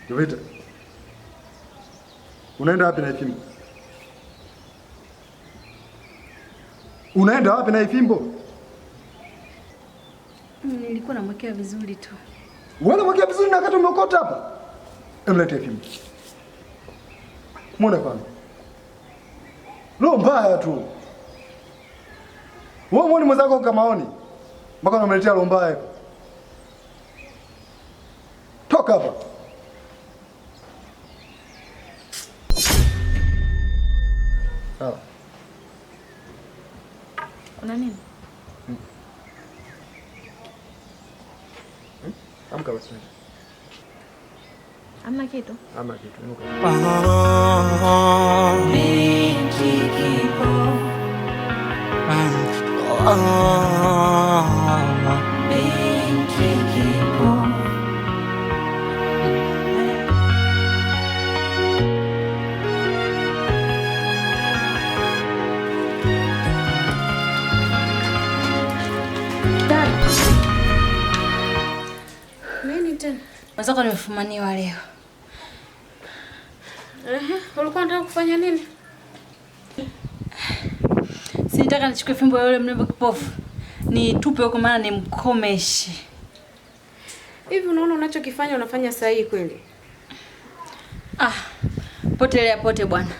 Jovita. Unaenda wapi na fimbo? Unaenda wapi na fimbo? Nilikuwa namwekea vizuri tu. Wewe unamwekea vizuri na wakati umeokota hapa? Emlete fimbo. Muone kwanza. Roho mbaya tu. Wewe muone mwenzako kama maoni. Mpaka unamletea roho mbaya. Toka hapa. Sawa. Kuna nini? Amka basi. Hamna kitu. Hamna kitu. Inuka. Nini tena? Mwenzako nimefumaniwa leo. Ehe, ulikuwa unataka kufanya nini? Si nitaka nichukue fimbo ya yule mrembo kipofu. Nitupe huko maana nimkomeshe. Hivi unaona unachokifanya unafanya sahihi kweli? Ah, potelea pote bwana.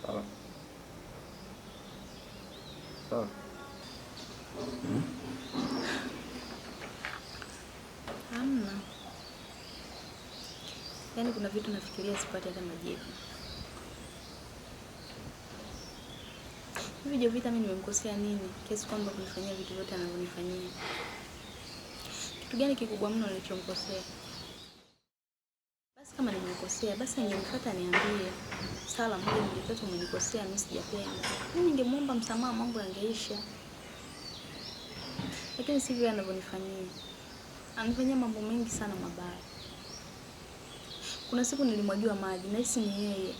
Sawa. Sawa. Hamna. Yaani kuna vitu nafikiria sipati hata majibu. Hivi Jovita mimi nimemkosea nini kiasi kwamba kunifanyia vitu vyote anavyonifanyia? Kitu gani kikubwa mno nilichomkosea? Basi kama nimemkosea, basi angenifuata niambie. Sala moja mbili tatu umenikosea, mimi sijapenda. Mimi ningemuomba msamaha, mambo yangeisha. Lakini sivyo anavyonifanyia. Ananifanyia mambo mengi sana mabaya. Kuna siku nilimwagiwa maji, nahisi ni yeye.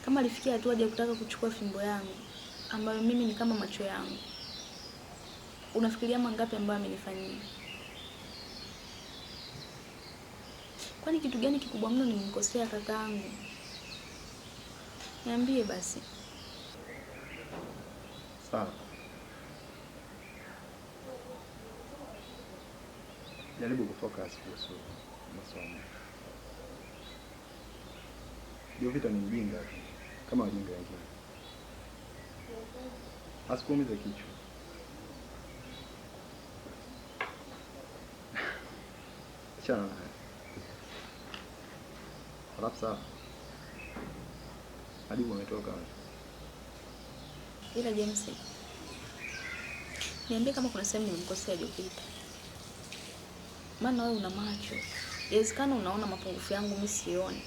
Kama alifikia hatua ya kutaka kuchukua fimbo yangu ambayo mimi ni kama macho yangu. Unafikiria mangapi ambayo amenifanyia? Kwani kitu gani kikubwa mno nimemkosea kakaangu? Niambie basi. Sawa. Jaribu kufocus kuhusu masomo. Jovita ni mjinga tu, kama wajinga wengine. Asikuumize kichwa. Achana naye. Alafu sawa. Majibu ametoka. Ila James, niambie kama kuna sehemu nimemkosea Jovita. Maana wewe una macho. Inawezekana unaona mapungufu yangu mimi sioni.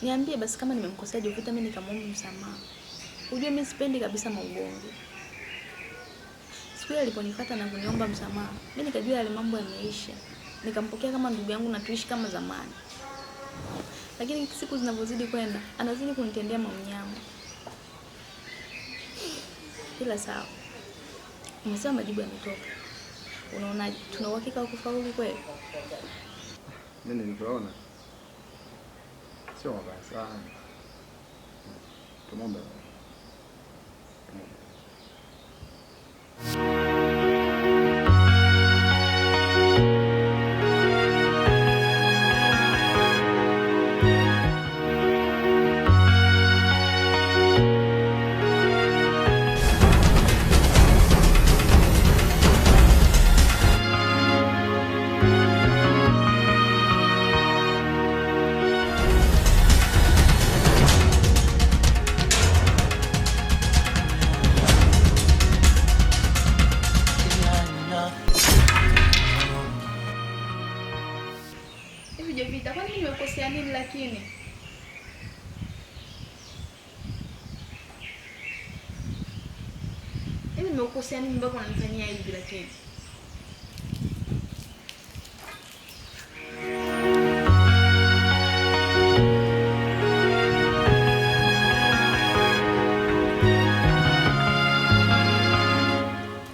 Niambie basi kama nimemkosea Jovita mimi nikamwomba msamaha. Unajua mimi sipendi kabisa maugomvi. Siku ile aliponifuata na kuniomba msamaha, mimi nikajua yale mambo yameisha. Nikampokea kama ndugu yangu na tuishi kama zamani. Lakini siku zinavyozidi kwenda, anazidi kunitendea maunyama. Ila sawa. Umesema majibu yametoka. Unaonaje? Tuna uhakika wa kufaulu kweli? Mimi nilivyoona sio mabaya sana. Tumombe. Tumombe. Nimekukosea nini mpaka unanifanyia hivi lakini?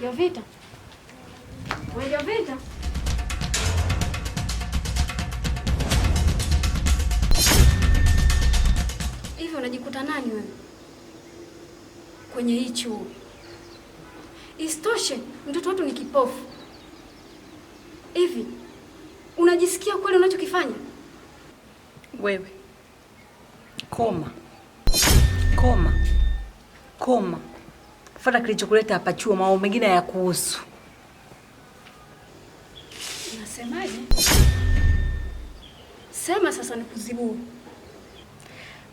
Jovita. Wewe Jovita. Hivi unajikuta nani wewe kwenye hii chuo? Isitoshe mtoto wetu ni kipofu. Hivi unajisikia kweli unachokifanya? Wewe koma koma koma, fuata kilichokuleta hapa chuo, mambo mengine hayakuhusu. Unasemaje? Sema sasa nikuzibue.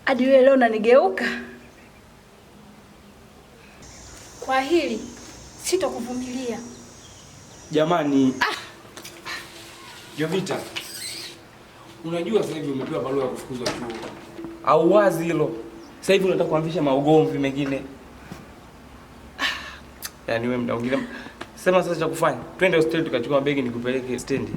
Hadi wewe leo unanigeuka. Kwa hili sitokuvumilia. Jamani, Jovita, unajua sasa hivi umepewa barua ya kufukuzwa chuo. Au wazi hilo? Sasa hivi unataka kuanzisha maugomvi mengine. Yaani wewe mda mwingine sema sasa cha kufanya. Twende hosteli tukachukua mabegi nikupeleke stendi.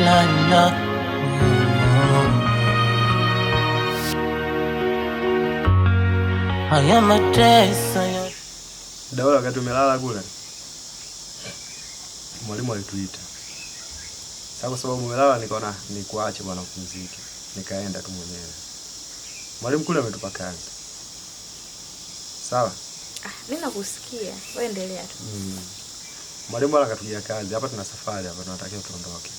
La la la. Haya mateso ya Daula, wakati umelala kule mwalimu alituita. Sasa kwa sababu umelala nikaona nikuache bwana upumzike. Nikaenda tu mwenyewe. Mwalimu kule ametupa kazi. Sawa? Mimi nakusikia. Wewe endelea tu. Mwalimu bwana akatugia kazi. Hapa tuna safari hapa, tunatakiwa tuondoke.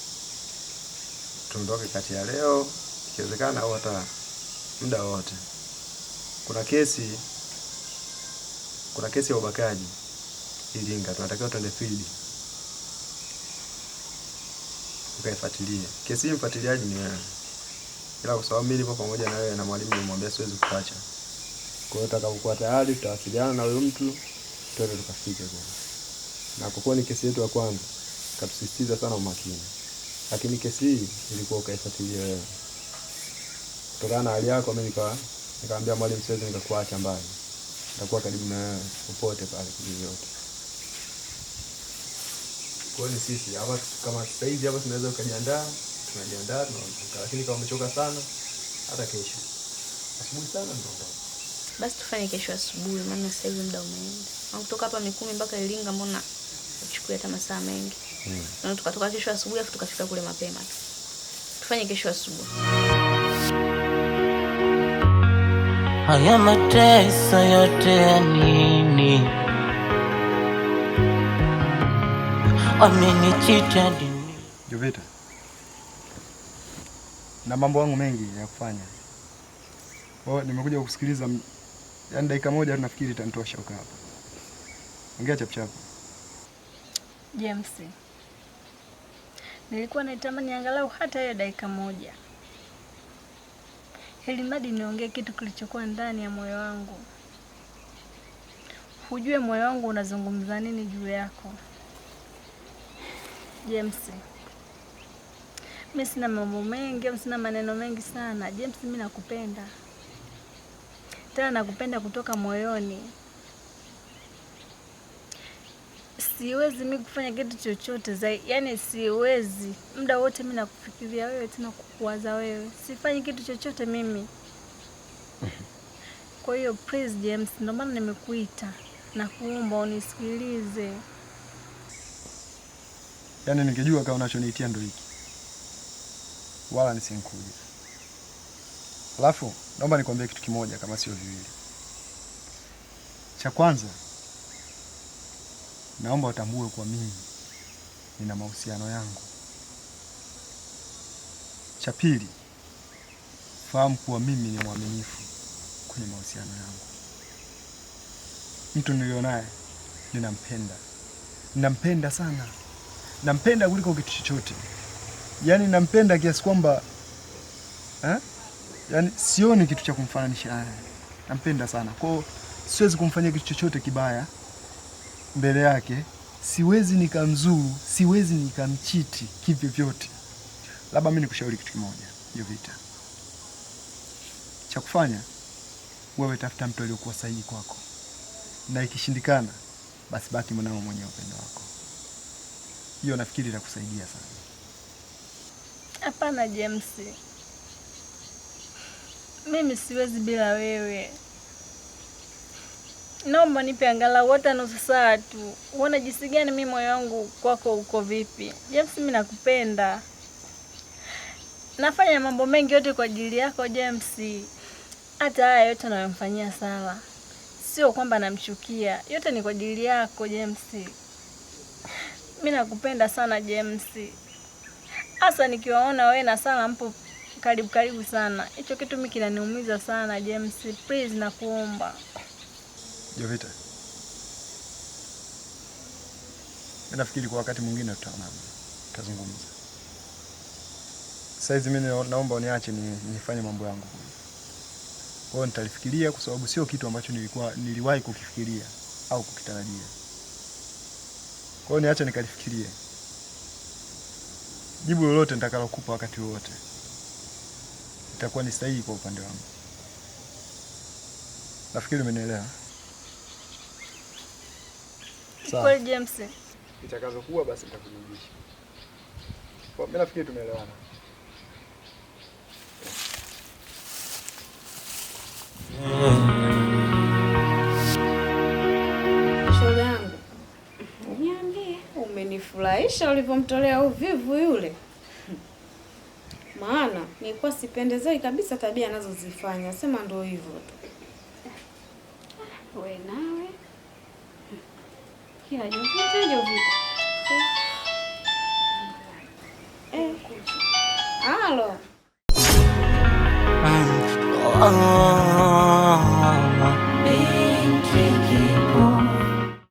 Tuondoke kati ya leo ikiwezekana au hata muda wote. Kuna kesi ya ubakaji Iringa, tunatakiwa tuende field ukaifuatilie. Kesi hii mfuatiliaji ni wewe. Ila kwa sababu mimi nipo pamoja na wewe na mwalimu nilimwambia siwezi kukuacha. Kwa hiyo utakapokuwa tayari tutawasiliana na huyo mtu twende tukafike kule. Na kwa kuwa ni kesi yetu ya kwanza, katusisitiza sana umakini. Lakini kesi hii ilikuwa ukaifuatilia wewe. Kutokana na hali yako mimi nikamwambia mwalimu siwezi nikakuacha mbali. Nitakuwa karibu na wewe popote pale kivyovyote. Kwa hiyo ni sisi hapa kama sasa hivi hapa tunaweza kujiandaa, tunajiandaa tunaondoka. Lakini kama umechoka sana hata kesho asubuhi sana ndio. Basi tufanye kesho asubuhi maana sasa hivi muda umeenda. Na kutoka hapa Mikumi mpaka Iringa mbona uchukue hata masaa mengi. Na tukatoka kesho asubuhi afu tukafika kule mapema tu. Tufanye kesho asubuhi. Haya mateso yote ya nini? Amenichita dini. Jovita, na mambo yangu mengi ya kufanya. Kwa hiyo nimekuja kukusikiliza, yaani dakika moja tu nafikiri itanitosha ukaa hapa. Ongea chap chap. James, nilikuwa naitamani angalau hata hiyo dakika moja, ili mradi niongee kitu kilichokuwa ndani ya moyo wangu. Hujue moyo wangu unazungumza nini juu yako. James, mimi sina mambo mengi au sina maneno mengi sana. James, mimi nakupenda. Tena nakupenda kutoka moyoni. Siwezi mimi kufanya kitu chochote zaidi. Yaani siwezi. Muda wote mimi nakufikiria wewe, tena kukuwaza wewe. Sifanyi kitu chochote mimi. Kwa hiyo please James, ndio maana nimekuita na kuomba unisikilize. Yaani ningejua kama unachoniitia ndio hiki, wala nisingekuja. Alafu naomba nikwambie kitu kimoja kama sio viwili. Cha kwanza, naomba utambue kwa mimi nina mahusiano yangu. Cha pili, fahamu kuwa mimi ni mwaminifu kwenye mahusiano yangu. Mtu nilionaye ninampenda. Ninampenda sana. Nampenda kuliko kitu chochote. Yaani nampenda kiasi kwamba yaani sioni kitu cha kumfananisha naye. Nampenda sana. Kwa hiyo siwezi kumfanyia kitu chochote kibaya mbele yake. Siwezi nikamzuru, siwezi nikamchiti kivyovyote. Labda mimi nikushauri kitu kimoja, Jovita. Cha kufanya wewe, tafuta mtu aliyokuwa sahihi kwako, na ikishindikana, basi baki mwanao mwenye upendo wako. Hiyo nafikiri itakusaidia sana. Hapana James, mimi siwezi bila wewe. Naomba nipe angalau hata nusu saa tu, uone jinsi gani mimi moyo wangu kwako uko vipi. James, mimi nakupenda, nafanya mambo mengi yote kwa ajili yako James. Hata haya yote nayomfanyia Sara, sio kwamba namchukia, yote ni kwa ajili yako James. Mimi nakupenda sana James, hasa nikiwaona wewe na Sara mpo karibu karibu sana. Hicho kitu mimi kinaniumiza sana James, please nakuomba. Jovita, mimi nafikiri kwa wakati mwingine tutaonana, tutazungumza. Saizi mimi naomba uniache nifanye mambo yangu. Kwa hiyo nitalifikiria, kwa sababu sio kitu ambacho niliwahi kukifikiria au kukitarajia. Kwa hiyo niache nikalifikirie. Jibu lolote nitakalokupa wakati wowote itakuwa ni sahihi kwa upande wangu. Nafikiri umenielewa. Sawa. Kweli James. Itakavyokuwa basi nitakujulisha. Kwa mimi nafikiri tumeelewana. Shoga yangu, niambie, umenifurahisha ulivyomtolea uvivu yule. Maana nilikuwa sipendezei kabisa tabia anazozifanya. Sema ndio hivyo tu. We nawe kila Jovita Jovita. Halo. Oh.